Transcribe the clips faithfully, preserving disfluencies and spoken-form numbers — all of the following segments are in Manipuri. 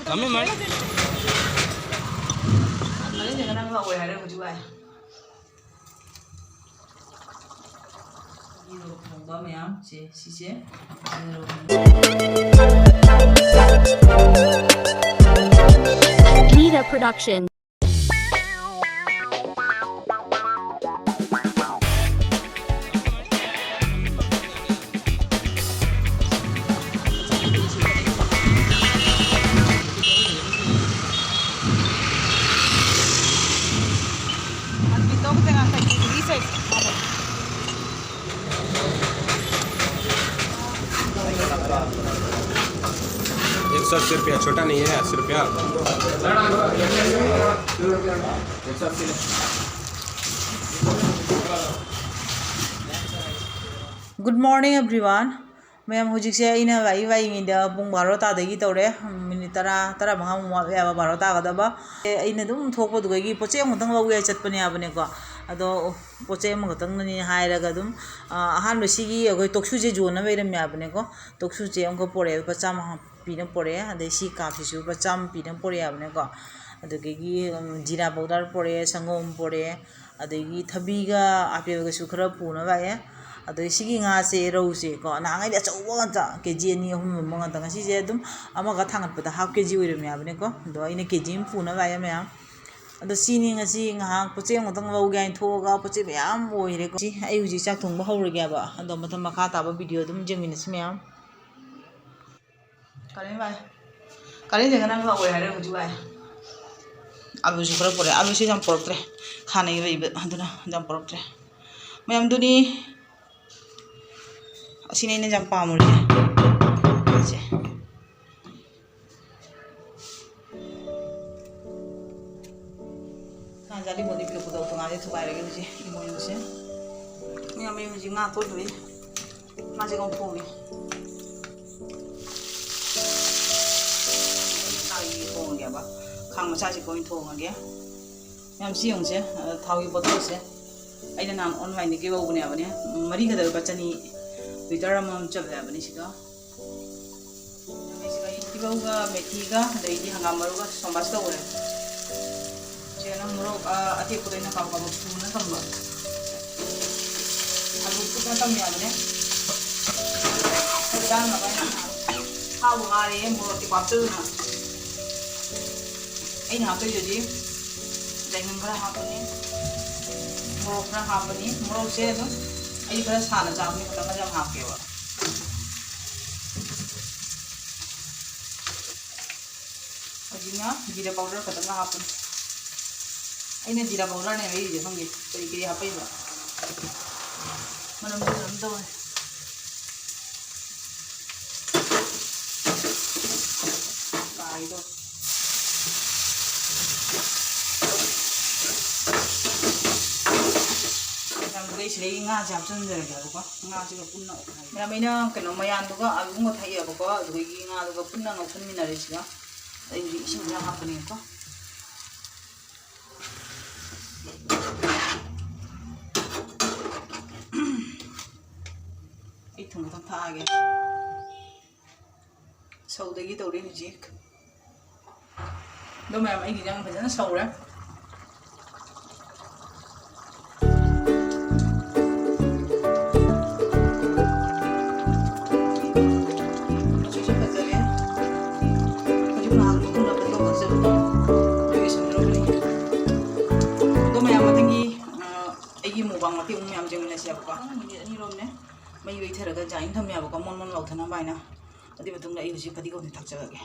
ꯀꯃꯤ ꯃꯥꯏ꯫ ꯑꯗꯨꯅꯦ ꯅꯪ ꯂꯧꯋꯦ ꯍꯥꯏꯔꯦ ꯍꯧꯖꯤꯛ ꯋꯥꯏ꯫ ꯃꯌꯥꯝ ꯁꯦ, ꯁꯤꯁꯦ꯫ Nida Production. एक सौ अस्सी रुपया, छोटा नहीं है, अस्सी रुपया। Good morning everyone. ꯃꯌꯥꯝ, ꯍꯧꯖꯤꯛꯁꯦ ꯑꯩꯅ ꯋꯥꯔꯤ ꯋꯥꯔꯤꯉꯩꯗ ꯄꯨꯡ ꯕꯥꯔꯣ ꯇꯥꯗꯒꯤ ꯇꯧꯔꯦ꯫ ꯃꯤꯅꯤꯠ ꯇꯔꯥ, ꯇꯔꯥ ꯃꯉꯥꯃꯨꯛ ꯋꯥꯠꯂꯦ ꯍꯥꯏꯕ ꯕꯥꯔꯣ ꯇꯥꯒꯗꯕ꯫ ꯑꯦ, ꯑꯩꯅ ꯑꯗꯨꯝ ꯊꯣꯛꯄꯗꯨꯗꯒꯤ ꯄꯣꯠ ꯆꯩ ꯑꯃꯈꯛꯇꯪ ꯂꯧꯒꯦ ꯆꯠꯄꯅꯦ ꯍꯥꯏꯕꯅꯦꯀꯣ꯫ ꯑꯗꯣ ꯄꯣꯠ ꯆꯩ ꯑꯃꯈꯛꯇꯪꯅꯅꯤ ꯍꯥꯏꯔꯒ ꯑꯗꯨꯝ, ꯑ, ꯑꯍꯥꯟꯕ ꯁꯤꯒꯤ ꯑꯩꯈꯣꯏ ꯇꯣꯛꯁꯨꯁꯦ ꯌꯣꯟꯅꯕ ꯂꯩꯔꯝꯃꯦ ꯍꯥꯏꯕꯅꯦꯀꯣ꯫ ꯇꯣꯛꯁꯨꯁꯦ ꯑꯃꯈꯛ ꯄꯣꯔꯛꯑꯦ, ꯂꯨꯄꯥ ꯆꯥꯝꯃ ꯄꯤꯅ ꯄꯣꯔꯛꯑꯦ꯫ ꯑꯗꯩ ꯁꯤ ꯀꯥꯞꯁꯤꯁꯨ ꯂꯨꯄꯥ ꯆꯥꯝꯃ ꯄꯤꯅ ꯄꯣꯔꯛꯑꯦ ꯍꯥꯏꯕꯅꯦꯀꯣ꯫ ꯑꯗꯨꯗꯒꯤ, ꯎꯝ, ꯖꯤꯔꯥ ꯄꯥꯎꯗꯔ ꯄꯣꯔꯛꯑꯦ, ꯁꯪꯒꯣꯝ ꯄꯣꯔꯛꯑꯦ, ꯑꯗꯒꯤ ꯊꯕꯤꯒ ꯑꯥꯄꯦꯜꯒꯁꯨ ꯈꯔ ꯄꯨꯅꯕ ꯂꯥꯛꯑꯦ꯫ ꯑꯗꯩ ꯁꯤꯒꯤ ꯉꯥꯁꯦ, ꯔꯧꯁꯦꯀꯣ, ꯅꯍꯥꯟꯈꯩꯗꯤ ꯑꯆꯧꯕ ꯉꯥꯛꯇ, ꯀꯦ ꯖꯤ ꯑꯅꯤ ꯑꯍꯨꯝ ꯂꯨꯝꯕ ꯉꯥꯛꯇ꯫ ꯉꯁꯤꯁꯦ ꯑꯗꯨꯝ ꯑꯃꯒ ꯊꯥꯡꯒꯠꯄꯗ ꯍꯥꯐ ꯀꯦ ꯖꯤ ꯑꯣꯏꯔꯝꯃꯦ ꯍꯥꯏꯕꯅꯦꯀꯣ꯫ ꯑꯗꯣ ꯑꯩꯅ ꯀꯦ ꯖꯤ ꯑꯃ ꯄꯨꯅꯕ ꯂꯥꯛꯑꯦ ꯃꯌꯥꯝ꯫ ꯑꯗꯣ ꯁꯤꯅꯤ ꯉꯁꯤ ꯉꯥꯏꯍꯥꯛ ꯄꯣꯠ ꯆꯩ ꯑꯃꯈꯛꯇꯪ ꯂꯧꯒꯦ ꯍꯥꯏꯅ ꯊꯣꯛꯑꯒ ꯄꯣꯠ ꯆꯩ ꯃꯌꯥꯝ ꯑꯣꯏꯔꯦꯀꯣ꯫ ꯁꯤ ꯑꯩ ꯍꯧꯖꯤꯛ ꯆꯥꯛ ꯊꯣꯡꯕ ꯍꯧꯔꯒꯦꯕ꯫ ꯑꯗꯣ ꯃꯊꯪ ꯃꯈꯥ ꯇꯥꯕ ꯚꯤꯗꯤꯑꯣ ꯑꯗꯨꯝ ꯌꯦꯡꯃꯤꯟꯅꯁꯤ ꯃꯌꯥꯝ꯫ ꯀꯥꯂꯦꯟ ꯚꯥꯏ, ꯀꯥꯂꯦꯟꯁꯦ ꯉꯔꯥꯡ ꯂꯥꯛꯑꯣꯏ ꯍꯥꯏꯔꯦ ꯍꯧꯖꯤꯛ ꯚꯥꯏ꯫ ꯑꯂꯨꯁꯨ ꯈꯔ ꯄꯨꯔꯛꯑꯦ, ꯑꯂꯨꯁꯤ ꯌꯥꯝ ꯄꯨꯔꯛꯇ꯭ꯔꯦ, ꯈꯥꯟꯅꯩꯕ ꯏꯕ, ꯑꯗꯨꯅ ꯌꯥꯝ ꯄꯨꯔꯛꯇ꯭ꯔꯦ꯫ ꯃꯌꯥꯝꯗꯨꯅꯤ, ꯑꯁꯤꯅꯤ ꯑꯩꯅ ꯌꯥꯝ ꯄꯥꯝꯃꯨꯔꯤꯁꯦ꯫ ꯁꯦ꯫ ꯉꯥ ꯖꯥꯂꯤꯃꯣꯟꯗꯤ ꯄꯤꯔꯛꯄꯗꯣ, ꯇꯣꯉꯥꯟꯅ ꯊꯨꯒꯥꯏꯔꯒꯦ ꯍꯧꯖꯤꯛ ꯏꯃꯣꯏꯅꯨꯁꯦ꯫ ꯃꯌꯥꯝ, ꯑꯩ ꯍꯧꯖꯤꯛ ꯉꯥ ꯇꯣꯠꯇꯣꯏꯅꯦ꯫ ꯃꯥꯁꯦ ꯀꯃꯥꯏꯅ ꯊꯣꯡꯒꯦ? ꯊꯥꯎꯒꯤ ꯊꯣꯡꯉꯒꯦꯕ꯫ ꯈꯥꯡ ꯃꯆꯥꯁꯤꯒ ꯑꯣꯏꯅ ꯊꯣꯡꯉꯒꯦ꯫ ꯃꯌꯥꯝ ꯁꯤ ꯌꯦꯡꯉꯨꯁꯦ, ꯑ, ꯊꯥꯎꯒꯤ ꯕꯣꯇꯜꯁꯦ꯫ ꯑꯩꯅ ꯅꯍꯥꯟ ꯑꯣꯟꯂꯥꯏꯟꯗꯒꯤ ꯂꯧꯕꯅꯦ ꯍꯥꯏꯕꯅꯦ꯫ ꯃꯔꯤ ꯈꯛꯇ ꯂꯨꯄꯥ ꯆꯅꯤ, ꯂꯤꯇꯔ ꯑꯃꯃꯝ ꯆꯜꯂꯦ ꯍꯥꯏꯕꯅꯤ ꯁꯤꯗ꯫ ꯇꯤꯜꯍꯧꯒ ꯃꯦꯊꯤꯒ ꯑꯗꯩꯗꯤ ꯍꯪꯒꯥꯝ ꯃꯔꯨꯒ ꯁꯣꯝꯕꯥꯁ ꯇꯧꯈ꯭ꯔꯦ꯫ ꯁꯤꯗꯅ ꯃꯣꯔꯣꯛ, ꯑ, ꯑꯇꯦꯛꯄꯗꯣ ꯑꯩꯅ ꯀꯥꯕꯛ ꯀꯥꯕꯛ ꯁꯨꯅ ꯊꯝꯕ꯫ ꯑꯂꯨ ꯐꯨꯠꯅ ꯊꯝꯃꯦ ꯍꯥꯏꯕꯅꯦ꯫ ꯆꯥꯅꯕ ꯍꯥꯏꯅ ꯍꯥꯎꯕ ꯉꯥꯔꯦ, ꯃꯣꯔꯣꯛ ꯑꯇꯦꯛꯄ ꯍꯥꯞꯆꯜꯂꯨꯅ꯫ ꯑꯩꯅ ꯍꯥꯞꯇꯣꯏꯁꯤꯗꯤ ꯆꯥꯏꯉꯪ ꯈꯔ ꯍꯥꯞꯄꯅꯤ, ꯃꯣꯔꯣꯛ ꯈꯔ ꯍꯥꯞꯄꯅꯤ꯫ ꯃꯣꯔꯣꯛꯁꯦ ꯑꯗꯨꯝ ꯑꯩ ꯈꯔ ꯁꯥꯅ ꯆꯥꯕꯅꯤ, ꯈꯤꯇꯪ ꯈꯔ ꯌꯥꯝ ꯍꯥꯞꯀꯦꯕ꯫ ꯍꯧꯖꯤꯛꯅ ꯖꯤꯔꯥ ꯄꯥꯎꯗꯔ ꯈꯛꯇꯪꯒ ꯍꯥꯞꯄꯅꯤ꯫ ꯑꯩꯅ ꯖꯤꯔꯥ ꯄꯥꯎꯗꯔꯅꯦ ꯍꯩꯔꯤꯁꯦ, ꯈꯪꯗꯦ ꯀꯔꯤ ꯀꯔꯤ ꯍꯥꯞꯄꯛꯏꯕ꯫ ꯃꯅꯝꯁꯦ ꯀꯩꯅꯣꯝ ꯇꯧꯔꯦ꯫ ꯀꯥꯏꯗꯣ꯫ ꯃꯌꯥꯝꯗꯨꯒ ꯑꯩ ꯁꯤꯗꯩ ꯉꯥꯁꯦ ꯍꯥꯞꯆꯤꯟꯖꯔꯒꯦꯕꯀꯣ꯫ ꯉꯥꯁꯤꯒ ꯄꯨꯟꯅ ꯑꯣꯠꯈꯥꯏꯒꯦ꯫ ꯃꯌꯥꯝ ꯑꯩꯅ ꯀꯩꯅꯣ ꯃꯌꯥꯝꯗꯨꯒ ꯑꯂꯨꯒ ꯊꯛꯑꯦꯕꯀꯣ꯫ ꯑꯗꯨꯗꯒꯤ ꯉꯥꯗꯨꯒ ꯄꯨꯟꯅ ꯉꯧꯁꯟꯃꯤꯟꯅꯔꯦ ꯁꯤꯒ꯫ ꯑꯩ ꯍꯧꯖꯤꯛ ꯏꯁꯤꯡ ꯈꯔ ꯍꯥꯞꯄꯅꯦꯕꯀꯣ꯫ ꯑꯩ ꯊꯨꯝ ꯈꯤꯇꯪ ꯊꯥꯛꯑꯒꯦ꯫ ꯁꯧꯗꯒꯤ ꯇꯧꯔꯤ ꯍꯧꯖꯤꯛ꯫ ꯑꯗꯣ ꯃꯌꯥꯝ, ꯑꯩꯒꯤ ꯏꯟꯖꯥꯡ ꯐꯖꯅ ꯁꯧꯔꯦ꯫ ꯃꯆꯨꯁꯨ ꯐꯖꯔꯦ꯫ ꯍꯧꯖꯤꯛ ꯉꯥꯏꯍꯥꯛ ꯃꯇꯨꯡꯗ ꯐꯣꯇꯣ ꯀꯥꯞꯆꯔꯨꯒꯦ꯫ ꯑꯗꯨꯒꯤ ꯁꯨꯝ ꯇꯧꯔꯛꯄꯅꯤ꯫ ꯑꯗꯣ ꯃꯌꯥꯝ ꯃꯊꯪꯒꯤ, ꯑ, ꯑꯩꯒꯤ mukbang ꯃꯇꯦꯛ ꯑꯃꯨꯛ ꯃꯌꯥꯝ ꯌꯦꯡꯃꯤꯟꯅꯁꯦꯕꯀꯣ꯫ ꯃꯤꯅꯤꯠ ꯑꯅꯤꯔꯣꯝꯅꯦ꯫ ꯃꯩ ꯂꯩꯊꯔꯒ ꯖꯥꯏꯅ ꯊꯝꯃꯦꯕꯀꯣ, ꯃꯣꯟ ꯃꯣꯟ ꯂꯥꯎꯊꯅꯕ ꯍꯥꯏꯅ꯫ ꯑꯗꯨꯒꯤ ꯃꯇꯨꯡꯗ ꯑꯩ ꯍꯧꯖꯤꯛ ꯐꯗꯤꯒꯣꯝꯁꯦ ꯊꯥꯛꯆꯔꯒꯦ꯫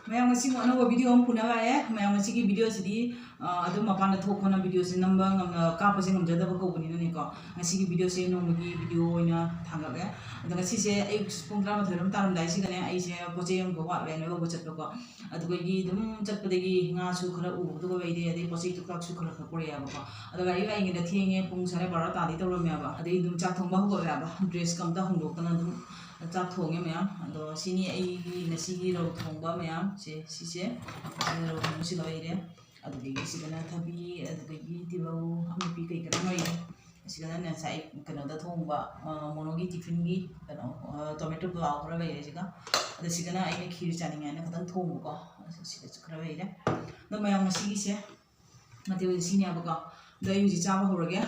ꯃꯌꯥꯝ, ꯉꯁꯤ ꯑꯅꯧꯕ video ꯑꯃ ꯄꯨꯅꯕ ꯂꯥꯛꯑꯦ꯫ ꯃꯌꯥꯝ, ꯉꯁꯤꯒꯤ videoꯁꯤꯗꯤ, ꯑ, ꯑꯗꯨꯝ ꯃꯄꯥꯟꯗ ꯊꯣꯛꯄꯅ videoꯁꯦ ꯅꯝꯕ ꯉꯝꯅ-, ꯀꯥꯞꯄꯁꯦ ꯉꯝꯖꯗꯕ ꯀꯧꯕꯅꯤꯅꯅꯦꯀꯣ, ꯉꯁꯤꯒꯤ videoꯁꯦ ꯅꯣꯡꯃꯒꯤ video ꯑꯣꯏꯅ ꯊꯥꯡꯒꯠꯂꯦ꯫ ꯑꯗꯣ ꯉꯁꯤꯁꯦ ꯑꯌꯨꯛ ꯄꯨꯡ ꯇꯔꯥꯃꯥꯊꯣꯏꯔꯣꯝ ꯇꯥꯔꯝꯗꯥꯏꯁꯤꯗꯅꯦ, ꯑꯩꯁꯦ ꯄꯣꯠ ꯆꯩ ꯑꯃꯈꯛ ꯋꯥꯠꯂꯦꯅ ꯂꯧꯕ ꯆꯠꯄꯀꯣ꯫ ꯑꯗꯨꯗꯒꯤ ꯑꯗꯨꯝ ꯆꯠꯄꯗꯒꯤ ꯉꯥꯁꯨ ꯈꯔ ꯎꯕꯗꯨꯒ ꯂꯩꯔꯦ, ꯑꯗꯩ ꯄꯣꯠ ꯆꯩ ꯇꯨꯛ ꯇꯥꯛꯁꯨ ꯈꯔ ꯈꯔ ꯄꯨꯔꯛꯑꯦꯕꯀꯣ꯫ ꯑꯗꯣ ꯒꯥꯔꯤ ꯉꯥꯏꯉꯩꯗ ꯊꯦꯡꯉꯦ, ꯄꯨꯡ ꯁꯥꯔꯦ ꯕꯥꯔꯣ ꯇꯥꯗꯤ ꯇꯧꯔꯝꯃꯦꯕ꯫ ꯑꯗꯩ ꯑꯗꯨꯝ ꯆꯥꯛ ꯊꯣꯡꯕ ꯍꯧꯒꯠꯂꯦꯕ, dressꯀ ꯑꯝꯇ ꯍꯣꯡꯗꯣꯛꯇꯅ ꯑꯗꯨꯝ ꯆꯥꯛ ꯊꯣꯡꯉꯦ ꯃꯌꯥꯝ꯫ ꯑꯗꯣ ꯁꯤꯅꯤ ꯑꯩꯒꯤ ꯉꯁꯤꯒꯤ ꯔꯧ ꯊꯣꯡꯕ ꯃꯌꯥꯝ꯫ ꯁꯦ, ꯁꯤꯁꯦ, ꯁꯤꯅ ꯔꯧ ꯊꯣꯡꯕꯁꯤ ꯂꯣꯏꯔꯦ꯫ ꯑꯗꯨꯗꯒꯤ ꯁꯤꯗꯅ ꯊꯕꯤ, ꯑꯗꯨꯗꯒꯤ ꯇꯤꯜꯍꯧ, ꯑꯃꯦꯠꯄꯤ ꯀꯩ ꯀꯔꯥ ꯂꯣꯏꯔꯦ꯫ ꯁꯤꯗꯅꯅꯦ ꯉꯁꯥꯏ ꯀꯩꯅꯣꯗ ꯊꯣꯡꯕ, ꯑ, ꯃꯣꯅꯣꯒꯤ ꯇꯤꯐꯤꯟꯒꯤ ꯀꯩꯅꯣ, ꯑ, ꯇꯣꯃꯦꯇꯣ ꯄꯨꯂꯥꯎ ꯈꯔ ꯂꯩꯔꯦ ꯁꯤꯒ꯫ ꯑꯗ ꯁꯤꯗꯅ ꯑꯩꯅ ꯈꯤꯔ ꯆꯥꯅꯤꯡꯉꯦ ꯍꯥꯏꯅ ꯈꯤꯇꯪ ꯊꯣꯡꯕꯀꯣ꯫ ꯑꯁ, ꯁꯤꯗꯁꯨ ꯈꯔ ꯂꯩꯔꯦ꯫ ꯑꯗꯣ ꯃꯌꯥꯝ ꯉꯁꯤꯒꯤꯁꯦ ꯃꯊꯦꯜꯁꯦ ꯁꯤꯅꯦꯕꯀꯣ꯫ ꯑꯗꯣ ꯑꯩ ꯍꯧꯖꯤꯛ ꯆꯥꯕ ꯍꯧꯔꯒꯦ꯫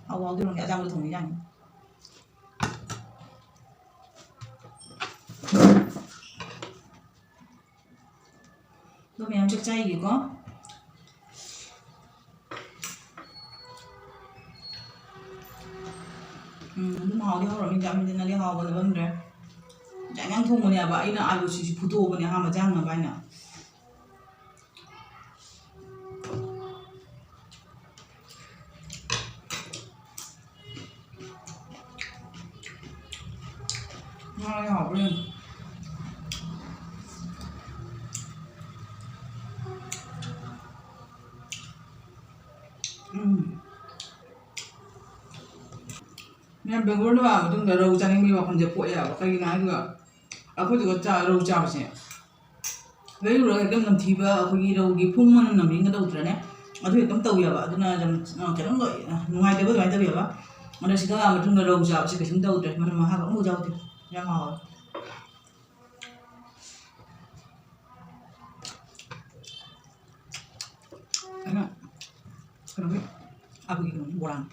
ꯍꯥꯎ ꯍꯥꯎꯗꯣꯏꯔꯣ? ꯑꯆꯥꯄꯣꯠ ꯊꯣꯡꯉꯤ ꯌꯥꯅꯤ꯫ ꯑꯗꯣ ꯃꯌꯥꯝ ꯆꯥꯛ ꯆꯥꯏꯒꯦꯀꯣ꯫ ꯎꯝ, ꯑꯗꯨꯝ ꯍꯥꯎꯗꯤ ꯍꯧꯔꯝꯃꯤ, ꯌꯥꯝ ꯍꯦꯟꯖꯤꯟꯅꯗꯤ ꯍꯥꯎꯕ ꯅꯠꯂꯝꯗ꯭ꯔꯦ꯫ ꯌꯥꯝ ꯌꯥꯝ ꯊꯣꯡꯕꯅꯦꯕ, ꯑꯩꯅ ꯑꯥꯂꯨꯁꯤꯁꯨ ꯐꯨꯠꯇꯣꯛꯑꯕꯅꯦ ꯑꯍꯥꯟꯕ ꯆꯥꯅꯕ ꯍꯥꯏꯅ꯫ ꯉꯥ ꯌꯥꯎꯕ꯭ꯔꯥ ꯌꯦꯡꯒꯦ꯫ ꯎꯝ꯫ ꯃꯌꯥꯝ ꯕꯦꯡꯒ꯭ꯂꯣꯔꯗ ꯂꯥꯛꯑ ꯃꯇꯨꯡꯗ ꯔꯧ ꯆꯥꯅꯤꯡꯕꯒꯤ ꯋꯥꯈꯜꯁꯦ ꯄꯣꯛꯑꯦꯕ꯫ ꯀꯩꯒꯤꯅꯣ ꯍꯥꯏꯔꯒ ꯑꯩꯈꯣꯏꯗꯨꯒ ꯆꯥ-, ꯔꯧ ꯆꯥꯕꯁꯦ ꯂꯩꯔꯨꯔꯒ ꯍꯦꯛꯇ ꯅꯝꯊꯤꯕ, ꯑꯩꯈꯣꯏꯒꯤ ꯔꯧꯒꯤ ꯐꯨꯝ ꯃꯅꯝ ꯅꯝꯕꯤ ꯑꯃ ꯇꯧꯗ꯭ꯔꯅꯦ? ꯑꯗꯨ ꯍꯦꯛꯇ ꯇꯧꯋꯦꯕ꯫ ꯑꯗꯨꯅ ꯌꯥꯝ, ꯑ, ꯀꯩꯅꯣꯝ ꯂꯣꯏ, ꯑ, ꯅꯨꯡꯉꯥꯏꯇꯕ ꯑꯗꯨꯃꯥꯏꯅ ꯇꯧꯋꯦꯕ꯫ ꯑꯗꯣ ꯁꯤꯗ ꯂꯥꯛꯑ ꯃꯇꯨꯡꯗ ꯔꯧ ꯆꯥꯕꯁꯦ ꯀꯩꯁꯨꯝ ꯇꯧꯗ꯭ꯔꯦ, ꯃꯅꯝ ꯃꯍꯥꯒ ꯑꯃꯐꯥꯎ ꯌꯥꯎꯗꯦ꯫ ꯌꯥꯝ ꯍꯥꯎꯋꯦ꯫ ꯑꯩꯅ ꯀꯩꯅꯣꯒꯤ, ꯑꯥꯂꯨꯒꯤ ꯀꯩꯅꯣꯒꯤ ꯕꯣꯔꯥꯅꯤ꯫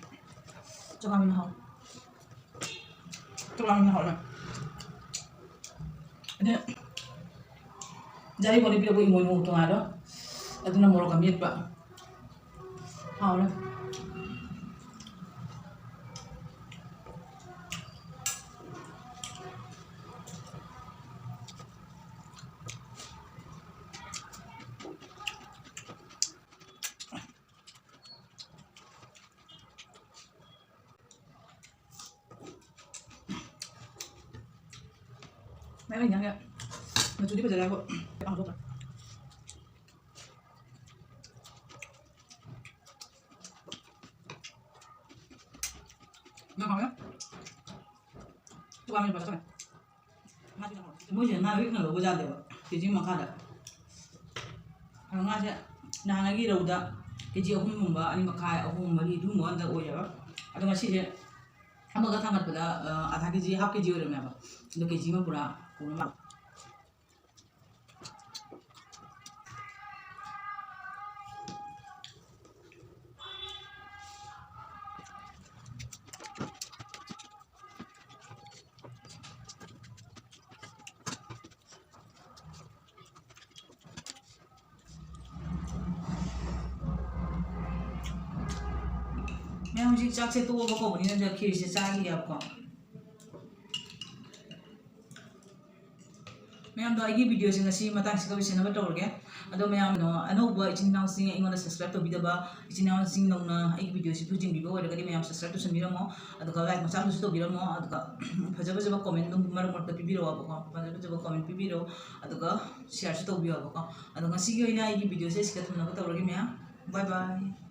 ꯆꯥꯛꯂꯥꯝꯃꯦ ꯍꯥꯎ꯫ ꯆꯥꯛꯂꯥꯝꯃꯦ ꯍꯥꯎ꯫ ꯑꯗꯨ ꯖꯥꯔꯤ ꯃꯣꯔꯤ ꯄꯤꯔꯛꯄ ꯏꯃꯣꯏꯅꯨ ꯇꯣꯉꯥꯟꯗꯣ, ꯑꯗꯨꯅ ꯃꯣꯔꯣꯛꯀ ꯃꯦꯠꯄ꯫ ꯍꯥꯎꯔꯦ꯫ ꯃꯥꯏ ꯃꯥꯏ ꯏꯟꯖꯥꯡꯁꯦ ꯃꯆꯨꯗꯤ ꯐꯖꯔꯦ ꯍꯥꯏꯕꯨ ꯍꯥꯎꯗꯣꯛꯇ꯭ꯔꯦ꯫ ꯌꯥꯝ ꯍꯥꯎꯋꯦ꯫ ꯇꯨ ꯋꯥ ꯃꯤꯅꯤꯠ ꯐꯥꯖꯈ꯭ꯔꯦ꯫ ꯃꯣꯏꯁꯦ ꯉꯥ ꯂꯤꯛꯅ ꯂꯧꯕ ꯌꯥꯗꯦꯕ, ꯀꯦ ꯖꯤ ꯃꯈꯥꯗ꯫ ꯑꯗꯣ ꯉꯥꯁꯦ ꯅꯍꯥꯟꯉꯩꯒꯤ ꯔꯧꯗ ꯀꯦ ꯖꯤ ꯑꯍꯨꯝꯒꯨꯝꯕ, ꯑꯅꯤ ꯃꯈꯥꯏ, ꯑꯍꯨꯝ, ꯃꯔꯤ ꯑꯗꯨꯒꯨꯝꯕ ꯑꯝꯇ ꯑꯣꯏꯌꯦꯕ꯫ ꯑꯗꯣ ꯉꯁꯤꯁꯦ ꯑꯃꯒ ꯊꯥꯡꯒꯠꯄꯗ, ꯑ, ꯑꯥꯙꯥ ꯀꯦ ꯖꯤ, half ꯀꯦ ꯖꯤ ꯑꯣꯏꯔꯝꯃꯦꯕ꯫ ꯑꯗꯣ ꯀꯦ ꯖꯤ ꯑꯃ ꯄꯨꯔꯥ ꯄꯨꯔ ꯃꯥꯜꯂꯦ꯫ ꯃꯌꯥꯝ ꯍꯧꯖꯤꯛ ꯆꯥꯛꯁꯦ ꯇꯣꯛꯑꯕ ꯀꯧꯕꯅꯤꯅ ꯈꯦꯔꯁꯦ ꯆꯥꯈꯤꯒꯦꯕꯀꯣ꯫ ꯃꯌꯥꯝꯗꯣ ꯑꯩꯒꯤ videoꯁꯦ ꯉꯁꯤ ꯃꯇꯥꯡꯁꯤꯒ ꯂꯣꯏꯁꯤꯟꯅꯕ ꯇꯧꯔꯒꯦ꯫ ꯑꯗꯣ ꯃꯌꯥꯝꯅ ꯑꯅꯧꯕ ꯏꯆꯤꯟ ꯏꯅꯥꯎꯁꯤꯡ ꯑꯩꯉꯣꯟꯗ subscribe ꯇꯧꯕꯤꯗꯕ ꯏꯆꯤꯟ ꯏꯅꯥꯎꯁꯤꯡ ꯅꯧꯅ ꯑꯩꯒꯤ videoꯁꯤꯕꯨ ꯌꯦꯡꯕꯤꯕ ꯑꯣꯏꯔꯒꯗꯤ ꯃꯌꯥꯝ subscribe ꯇꯧꯁꯟꯕꯤꯔꯝꯃꯣ꯫ ꯑꯗꯨꯒ like ꯃꯆꯥ ꯑꯃꯁꯨ ꯇꯧꯕꯤꯔꯝꯃꯣ꯫ ꯑꯗꯨꯒ ꯐꯖ ꯐꯖꯕ comment ꯑꯗꯨꯝ ꯃꯔꯛ ꯃꯔꯛꯇ ꯄꯤꯕꯤꯔꯛꯑꯣꯕꯀꯣ꯫ ꯐꯖ ꯐꯖꯕ comment ꯄꯤꯕꯤꯔꯛꯑꯣ꯫ ꯑꯗꯨꯒ shareꯁꯨ ꯇꯧꯕꯤꯌꯣꯕꯀꯣ꯫ ꯑꯗꯣ ꯉꯁꯤꯒꯤ ꯑꯣꯏꯅ ꯑꯩꯒꯤ videoꯁꯦ ꯁꯤꯗ ꯊꯝꯅꯕ ꯇꯧꯔꯒꯦ ꯃꯌꯥꯝ꯫ Bye bye꯫